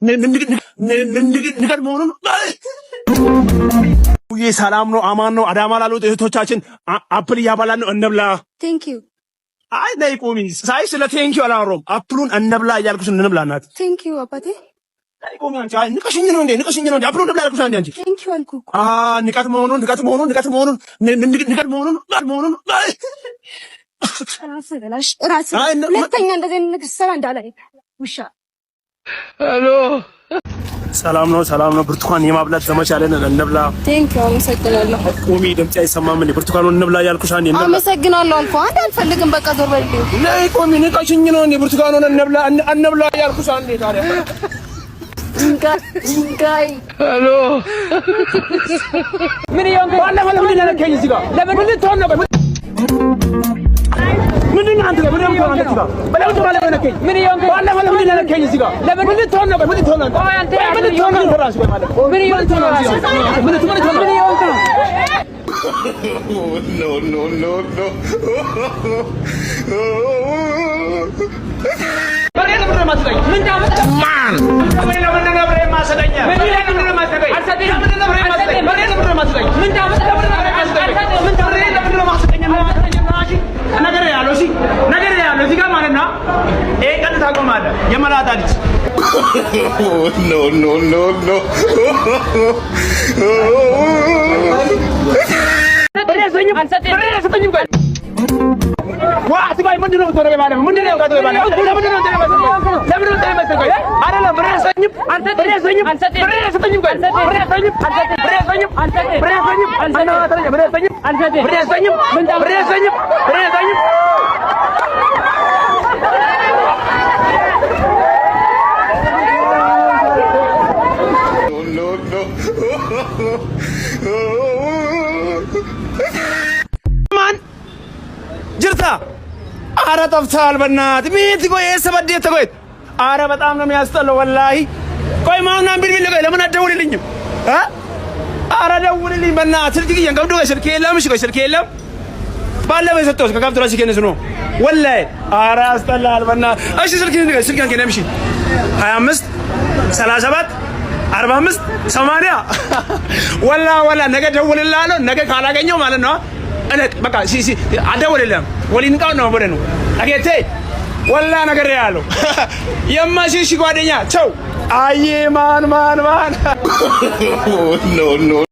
ንቀት መሆኑን። ይህ ሰላም ነው፣ አማን ነው። አዳማ ላሉት እህቶቻችን Apple እያበላን ነው፣ እንብላ። Thank you. አይ ነይ ቁሚ። ሳይ ስለ thank you አላወራሁም። Apple ኡን እንብላ እያልኩሽ እንብላ እናት። Thank you አባቴ። ነይ ቁሚ አንቺ። አይ ንቀሽኝ ነው እንዴ? ንቀሽኝ ነው እንዴ? Apple ኡን እንብላ ያልኩሽ አንዴ አንቺ። Thank you አልኩህ እኮ። አ ንቀት መሆኑን፣ ንቀት መሆኑን፣ ንቀት መሆኑን፣ ንቀት መሆኑን መሆኑን። ራስህ በላሽ ራስህ። አይ ሁለተኛ እንደዚህ አይነት ነገር ስትሰራ እንዳላይ ውሻ። ሰላም ነው፣ ሰላም ነው። ብርቱካን የማብላት ዘመቻ ላይ ነን። እንብላ። Thank you፣ አመሰግናለሁ። ቁሚ፣ ድምጽ አይሰማም እንዴ? ብርቱካኑን እንብላ እያልኩሽ አንዴ እንብላ። አመሰግናለሁ አልኩህ። አንድ አልፈልግም። በቃ ዞር በልልኝ። ነይ ቁሚ፣ ንቀሽኝ ነው እንዴ? ብርቱካኑን እንብላ፣ እንብላ እያልኩሽ አንዴ ታዲያ። ድንጋይ ድንጋይ። ባለፈው ለምንድን ነው ያነከኝ እዚህ ጋር? ምን ልትሆን ነው? ምንድን ነው አንተ? ምንድን ነው የምትሆነው አንተ እዚህ ጋር? ለምንድን ነው ባለፈው ያነከኝ? ባለፈው ለምንድን ነው ያነከኝ እዚህ ጋር? ምን ልትሆን ነው? ምን ልትሆን ነው አንተ? ምን ልትሆን ነው አንተ ራስህ? ቆይ ማለት ምን ልትሆን ነው እዚህ ጋር? ምን ልትሆን ነው? No, no, no, no. ብሬን ለምንድን ነው የማትሰጠኝ? ብሬን ለምንድን ነው ብሬን የማትሰጠኝ? ለምንድን ነው የማትሰጠኝ? ለምንድን ነው ብሬን የማትሰጠኝ? ብሬን ለምንድን ነው የማትሰጠኝ? ለምንድን ነው ብሬን የማትሰጠኝ? ብሬን ለምንድን ነው የማትሰጠኝ? ነገር ያለው እሺ፣ ነገር ያለው እዚህ ጋር ማለት ነው። ይሄ ቀን ታቆማለህ። የመላጣ ልጅ። No, no, no, no. ብሬን አትሰጠኝም? ብሬን አትሰጠኝም? ቆይ ዋ አትቆይ፣ ምንድን ነው የምትሆነው? ማለት ምንድን ነው የምትሆነው? ማለት ለምንድን ነው የማትሰጠኝ? ለምንድን ነው የማትሰጠኝ? ቆይ አይደለም፣ ብሬን አትሰጠኝም? ብሬን አትሰጠኝም? ብሬን አትሰጠኝም? ቆይ ብሬን አትሰጠኝም? ብሬን አትሰጠኝም? ብሬን አትሰጠኝም? ብሬን አትሰጠኝም? ብሬን አትሰጠኝም? ብሬን አትሰጠኝም? ብሬን አትሰጠኝም? No, no. ማን jirta? አረ ጠፍተሃል። በእናትህ ሚት ቆይ የሰበዴት ቆይ። አረ በጣም ነው የሚያስጠላው ወላሂ። ቆይ ማውና ቢልቢል ቆይ ለምን አትደውልልኝም? እ አረ ደውልልኝ በእናትህ። ስልክ እየንቀብዶ ቆይ ስልክ የለም። እሺ ቆይ ስልክ የለም። ባለፈው የሰጠሁት ከካፍትራ ሲከንስ ነው ወላሂ። አረ ያስጠላል በእናትህ። እሺ ስልክ ንገር፣ ስልክ ከነም እሺ 25 37 45 80 ወላ ወላ ነገ ደውልልሃለሁ። ነገ ካላገኘው ማለት ነው እኔ በቃ ሲ አልደውልልህም። ወሊን ቃው ነው ወደ ነው አጌቴ ወላ ነገር ያለው የማሽሽ ጓደኛ ቸው አዬ ማን ማን ማን No, no.